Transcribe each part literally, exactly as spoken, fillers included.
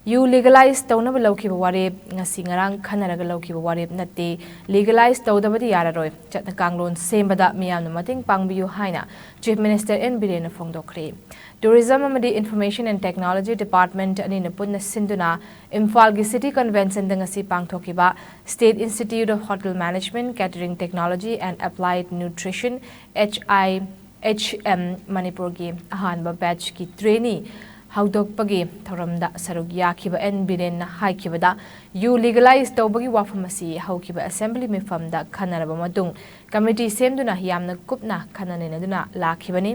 U ꯂꯤꯒꯂꯥꯏꯖ ꯇꯧꯅꯕ ꯂꯧꯈꯤꯕ ꯋꯥꯔꯦꯞ ꯉꯁꯤ ꯉꯔꯥꯡ ꯈꯟꯅꯔꯒ ꯂꯧꯈꯤꯕ ꯋꯥꯔꯦꯞ ꯅꯠꯇꯦ꯫ ꯂꯤꯒꯂꯥꯏꯖ ꯇꯧꯗꯕꯗꯤ ꯌꯥꯔꯔꯣꯏ꯫ ꯆꯠꯅ ꯀꯥꯡꯂꯣꯟ ꯁꯦꯝꯕꯗ ꯃꯤꯌꯥꯝꯅ ꯃꯇꯦꯡ ꯄꯥꯡꯕꯤꯌꯨ ꯍꯥꯏꯅ ꯆꯤꯐ ꯃꯤꯅꯤꯁꯇꯔ ꯑꯦꯟ ꯕꯤꯔꯦꯟꯅ ꯐꯣꯡꯗꯣꯛꯈ꯭ꯔꯦ꯫ ꯇꯨꯔꯤꯖꯝ ꯑꯃꯗꯤ ꯏꯟꯐꯣꯔꯃꯦꯁꯟ ꯑꯦꯟ ꯇꯦꯛꯅꯣꯂꯣꯖꯤ ꯗꯤꯄꯥꯔꯠꯃꯦꯟꯠ ꯑꯅꯤꯅ ꯄꯨꯟꯅ ꯁꯤꯟꯗꯨꯅ ꯏꯝꯐꯥꯜꯒꯤ ꯁꯤꯇꯤ ꯀꯟꯚꯦꯟꯁꯟꯗ ꯉꯁꯤ ꯄꯥꯡꯊꯣꯛꯈꯤꯕ State Institute of Hotel Management, Catering Technology and Applied Nutrition, H I H M, ꯃꯅꯤꯄꯨꯔꯒꯤ ꯑꯍꯥꯟꯕ ꯕꯦꯠꯆꯀꯤ ꯇ꯭ꯔꯦꯅꯤ ꯍꯧꯗꯣꯛꯄꯒꯤ ꯊꯧꯔꯝꯗ ꯁꯔꯨꯛ ꯌꯥꯈꯤꯕ ꯑꯦꯟ ꯕꯤꯔꯦꯟꯅ ꯍꯥꯏꯈꯤꯕꯗ, ꯌꯨ ꯂꯤꯒꯂꯥꯏꯖ ꯇꯧꯕꯒꯤ ꯋꯥꯐꯝ ꯑꯁꯤ ꯍꯧꯈꯤꯕ ꯑꯦꯁꯦꯝꯕ꯭ꯂꯤ ꯃꯤꯐꯝꯗ ꯈꯟꯅꯔꯕ ꯃꯇꯨꯡ ꯀꯃꯤꯇꯤ ꯁꯦꯝꯗꯨꯅ ꯌꯥꯝꯅ ꯀꯨꯞꯅ ꯈꯟꯅ ꯅꯩꯅꯗꯨꯅ ꯂꯥꯛꯈꯤꯕꯅꯤ꯫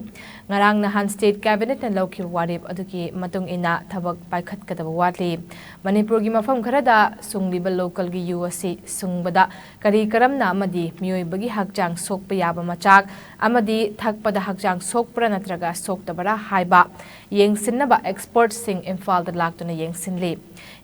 ꯉꯔꯥꯡ ꯅꯍꯥꯟ ꯁ꯭ꯇꯦꯠ ꯀꯦꯕꯤꯅꯦꯠꯅ ꯂꯧꯈꯤꯕ ꯋꯥꯔꯦꯞ ꯑꯗꯨꯒꯤ ꯃꯇꯨꯡ ꯏꯟꯅ ꯊꯕꯛ ꯄꯥꯏꯈꯠꯀꯗꯕ ꯋꯥꯠꯂꯤ꯫ ꯃꯅꯤꯄꯨꯔꯒꯤ ꯃꯐꯝ ꯈꯔꯗ ꯁꯨꯡꯂꯤꯕ ꯂꯣꯀꯦꯜꯒꯤ ꯌꯨ ꯑꯁꯤ ꯁꯨꯡꯕꯗ ꯀꯔꯤ ꯀꯔꯝꯅ ꯑꯃꯗꯤ ꯃꯤꯑꯣꯏꯕꯒꯤ ꯍꯛꯆꯥꯡ ꯁꯣꯛꯄ ꯌꯥꯕ ꯃꯆꯥꯛ ꯑꯃꯗꯤ ꯊꯛꯄꯗ ꯍꯛꯆꯥꯡ ꯁꯣꯛꯄ꯭ꯔꯥ ꯅꯠꯇ꯭ꯔꯒ ꯁꯣꯛꯇꯕꯔꯥ ꯍꯥꯏꯕ ꯌꯦꯡꯁꯤꯟꯅꯕ ꯑꯦꯛꯁꯄꯔꯠꯁꯤꯡ ꯏꯝꯐꯥꯜꯗ ꯂꯥꯛꯇꯨꯅ ꯌꯦꯡꯁꯤꯜꯂꯤ꯫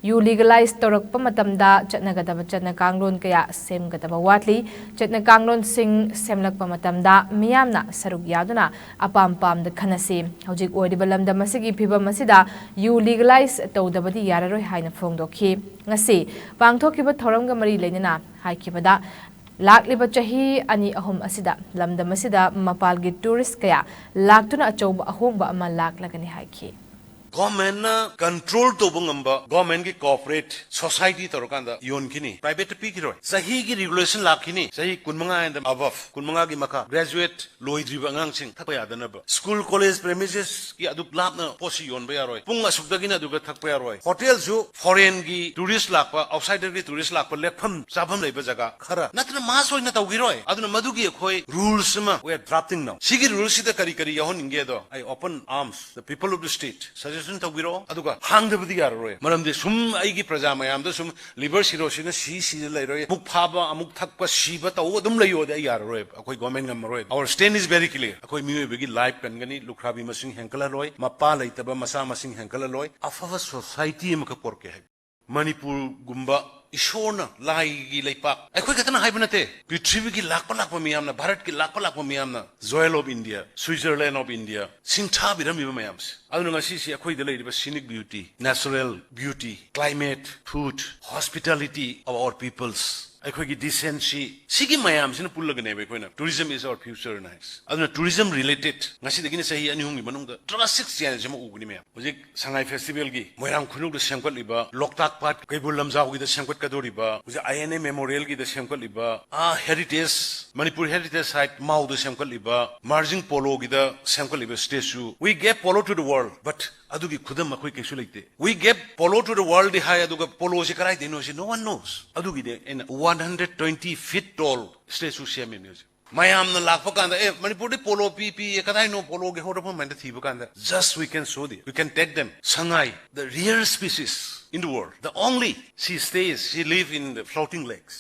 ꯌꯨ ꯂꯤꯒꯂꯥꯏꯖ ꯇꯧꯔꯛꯄ ꯃꯇꯝꯗ ꯆꯠꯅꯒꯗꯕ ꯆꯠꯅ ꯀꯥꯡꯂꯣꯟ ꯀꯌꯥ ꯁꯦꯝꯒꯗꯕ ꯋꯥꯠꯂꯤ꯫ ꯆꯠꯅ ꯀꯥꯡꯂꯣꯟꯁꯤꯡ ꯁꯦꯝꯂꯛꯄ ꯃꯇꯝꯗ ꯃꯤꯌꯥꯝꯅ ꯁꯔꯨꯛ ꯌꯥꯗꯨꯅ ꯑꯄꯥꯝ ꯄꯥꯝꯗ ꯈꯟꯅꯁꯤ꯫ ꯍꯧꯖꯤꯛ ꯑꯣꯏꯔꯤꯕ ꯂꯝꯗꯝ ꯑꯁꯤꯒꯤ ꯐꯤꯕꯝ ꯑꯁꯤꯗ ꯌꯨ ꯂꯤꯒꯂꯥꯏꯖ ꯇꯧꯗꯕꯗꯤ ꯌꯥꯔꯔꯣꯏ ꯍꯥꯏꯅ ꯐꯣꯡꯗꯣꯛꯈꯤ꯫ ꯉꯁꯤ ꯄꯥꯡꯊꯣꯛꯈꯤꯕ ꯊꯧꯔꯝꯒ ꯃꯔꯤ ꯂꯩꯅꯅ ꯍꯥꯏꯈꯤꯕꯗ, ꯂꯥꯛꯂꯤꯕ ꯆꯍꯤ ꯑꯅꯤ ꯑꯍꯨꯝ ꯑꯁꯤꯗ ꯂꯝꯗꯝ ꯑꯁꯤꯗ ꯃꯄꯥꯜꯒꯤ ꯇꯨꯔꯤꯁ ꯀꯌꯥ ꯂꯥꯛꯇꯨꯅ ꯑꯆꯧꯕ ꯑꯍꯣꯡꯕ ꯑꯃ ꯂꯥꯛꯂꯒꯅꯤ ꯍꯥꯏꯈꯤ꯫ ꯒꯣꯔꯃꯦꯟꯅ ꯀꯟꯇ꯭ꯔꯣꯜ ꯇꯧꯕ ꯉꯝꯕ ꯒꯣꯔꯃꯦꯟꯒꯤ ꯀꯣꯑꯣꯄꯔꯦꯠ ꯁꯣꯁꯥꯏꯇꯤ ꯇꯧꯔꯀꯥꯟꯗ ꯌꯣꯟꯈꯤꯅꯤ, ꯄ꯭ꯔꯥꯏꯚꯦꯠꯇ ꯄꯤꯈꯤꯔꯣꯏ꯫ ꯆꯍꯤꯒꯤ ꯔꯤꯒꯨꯂꯦꯁꯟ ꯂꯥꯛꯈꯤꯅꯤ, ꯆꯍꯤ ꯀꯨꯟꯃꯉꯥ and above, ꯀꯨꯟꯃꯉꯥꯒꯤ ꯃꯈꯥ, ꯒ꯭ꯔꯦꯖꯨꯑꯦꯠ ꯂꯣꯏꯗ꯭ꯔꯤꯕ ꯑꯉꯥꯡꯁꯤꯡ ꯊꯛꯄ ꯌꯥꯗꯅꯕ꯫ ꯁ꯭ꯀꯨꯜ ꯀꯣꯂꯦꯖ ꯄ꯭ꯔꯦꯃꯤꯁꯦꯁꯀꯤ ꯑꯗꯨꯛ ꯂꯥꯞꯅ ꯄꯣꯠꯁꯤ ꯌꯣꯟꯕ ꯌꯥꯔꯣꯏ, ꯄꯨꯡ ꯑꯁꯨꯛꯇꯒꯤꯅ ꯑꯗꯨꯒ ꯊꯛꯄ ꯌꯥꯔꯣꯏ꯫ ꯍꯣꯇꯦꯜꯁꯨ ꯐꯣꯔꯦꯟꯒꯤ ꯇꯨꯔꯤꯁ ꯂꯥꯛꯄ, ꯑꯥꯎꯠꯁꯥꯏꯗꯔꯒꯤ ꯇꯨꯔꯤꯁ ꯂꯥꯛꯄ ꯂꯦꯛꯐꯝ ꯆꯥꯐꯝ ꯂꯩꯕ ꯖꯒꯥ ꯈꯔ ꯅꯠꯇꯅ ꯃꯥꯁ ꯑꯣꯏꯅ ꯇꯧꯈꯤꯔꯣꯏ꯫ ꯑꯗꯨꯅ ꯃꯗꯨꯒꯤ ꯑꯩꯈꯣꯏ ꯔꯨꯜꯁ ꯑꯃ we are drafting now꯫ ꯁꯤꯒꯤ ꯔꯨꯜꯁꯤꯗ ꯀꯔꯤ ꯀꯔꯤ ꯌꯥꯎꯍꯟꯅꯤꯡꯒꯦ ꯑꯗꯣ ꯑꯩ open arms, the people of the state, suggestion ꯇꯧꯕꯤꯔꯛꯑꯣ꯫ ꯑꯗꯨꯒ ꯍꯥꯡꯗꯕꯗꯤ ꯌꯥꯔꯔꯣꯏ꯫ ꯃꯔꯝꯗꯤ ꯁꯨꯝ ꯑꯩꯒꯤ ꯄ꯭ꯔꯖꯥ ꯃꯌꯥꯝꯗ ꯁꯨꯝ ꯂꯤꯚꯔ ꯁꯤꯔꯣꯁꯤꯅ ꯁꯤ ꯁꯤꯗ ꯂꯩꯔꯣꯏ, ꯑꯃꯨꯛ ꯐꯥꯕ ꯑꯃꯨꯛ ꯊꯛꯄ ꯁꯤꯕ ꯇꯧ ꯑꯗꯨꯝ ꯂꯩꯌꯣꯗꯤ ꯑꯩ ꯌꯥꯔꯔꯣꯏ꯫ ꯑꯩꯈꯣꯏ ꯒꯣꯔꯃꯦꯟ ꯉꯝꯃꯔꯣꯏ꯫ Our stand is very clear꯫ ꯑꯩꯈꯣꯏ ꯃꯤꯑꯣꯏꯕꯒꯤ ꯂꯥꯏꯐ ꯀꯟꯒꯅꯤ, ꯂꯨꯈ꯭ꯔꯥꯕꯤ ꯃꯁꯤꯡ ꯍꯦꯟꯒꯠꯍꯜꯂꯣꯏ, ꯃꯄꯥ ꯂꯩꯇꯕ ꯃꯆꯥ ꯃꯁꯤꯡ ꯍꯦꯟꯒꯠꯍꯜꯂꯣꯏ, ꯑꯐꯕ ꯁꯣꯁꯥꯏꯇꯤ ꯑꯃꯈꯛ ꯄꯣꯔꯛꯀꯦ ꯍꯥꯏ꯫ ꯃꯅꯤꯄꯨꯔꯒꯨꯝꯕ ꯏꯁꯣꯔꯅ, ꯂꯥꯏꯒꯤ ꯂꯩꯄꯥꯛ, ꯑꯩꯈꯣꯏ ꯈꯛꯇꯅ ꯍꯥꯏꯕ ꯅꯠꯇꯦ, ꯄ꯭ꯔꯤꯊꯤꯕꯤꯒꯤ ꯂꯥꯛꯄ ꯂꯥꯛꯄ ꯃꯤꯌꯥꯝꯅ, ꯚꯥꯔꯠꯀꯤ ꯂꯥꯛꯄ ꯂꯥꯛꯄ ꯃꯤꯌꯥꯝꯅ Jewel of India, Switzerland of India ꯁꯤꯡꯊꯥꯕꯤꯔꯝꯃꯤꯕ ꯃꯌꯥꯝꯁꯦ꯫ ꯑꯗꯨꯅ ꯉꯁꯤꯁꯤ ꯑꯩꯈꯣꯏꯗ ꯂꯩꯔꯤꯕ scenic beauty, natural beauty, climate, food, hospitality of our peoples, ꯑꯩꯈꯣꯏꯒꯤ decency, ꯁꯤꯒꯤ ꯃꯌꯥꯝꯁꯤꯅ ꯄꯨꯜꯂꯒꯅꯦꯕ ꯑꯩꯈꯣꯏꯅ tourism is our future ꯍꯥꯏꯁꯦ꯫ ꯑꯗꯨꯅ tourism related ꯉꯁꯤꯗꯒꯤꯅ ꯆꯍꯤ ꯑꯅꯤ ꯑꯍꯨꯝꯒꯤ ꯃꯅꯨꯡꯗ drastic change ꯑꯃ ꯎꯒꯅꯤ ꯃꯌꯥꯝ꯫ ꯍꯧꯖꯤꯛ ꯁꯉꯥꯏ festivalꯒꯤ ꯃꯣꯏꯔꯥꯡ ꯈꯨꯅꯧꯗ ꯁꯦꯝꯒꯠꯂꯤꯕ, ꯂꯣꯛꯇꯥꯛ ꯄꯥꯠ ꯀꯩꯕꯨꯜ ꯂꯝꯖꯥꯎꯒꯤꯗ ꯁꯦꯝꯒꯠꯀꯗꯧꯔꯤꯕ, ꯍꯧꯖꯤꯛ INA Memorialꯒꯤꯗ ꯁꯦꯝꯒꯠꯂꯤꯕ, ah heritage, Manipur heritage site ꯃꯥꯎꯗ ꯁꯦꯝꯒꯠꯂꯤꯕ, Marjing ꯄꯣꯂꯣꯒꯤꯗ ꯁꯦꯝꯒꯠꯂꯤꯕ statue, we gave polo to the world, but ꯑꯗꯨꯒꯤ ꯈꯨꯗꯝ ꯑꯩꯈꯣꯏ ꯀꯩꯁꯨ ꯂꯩꯇꯦ꯫ We gave polo to the world ꯗꯤ ꯍꯥꯏ, ꯑꯗꯨꯒ ꯄꯣꯂꯣꯁꯤ ꯀꯗꯥꯏꯗꯩꯅꯣ ꯁꯤ no one knows꯫ ꯑꯗꯨꯒꯤꯗꯤ ꯑꯩꯅ one hundred twenty feet tall statue ꯁꯦꯝꯃꯤꯕꯅꯦ ꯍꯧꯖꯤꯛ꯫ ꯃꯌꯥꯝꯅ ꯂꯥꯛꯄ ꯀꯥꯟꯗ, "ꯑꯦ, ꯃꯅꯤꯄꯨꯔꯗꯤ ꯄꯣꯂꯣ ꯄꯤ, ꯄꯤꯌꯦ, ꯀꯗꯥꯏꯅꯣ ꯄꯣꯂꯣꯒꯤ ꯍꯧꯔꯛꯐꯝ?" ꯍꯥꯏꯅ ꯊꯤꯕ ꯀꯥꯟꯗ, just we can show them, we can take them. Sangai, the rare species in the world, the only, she stays, she live in the floating lakes.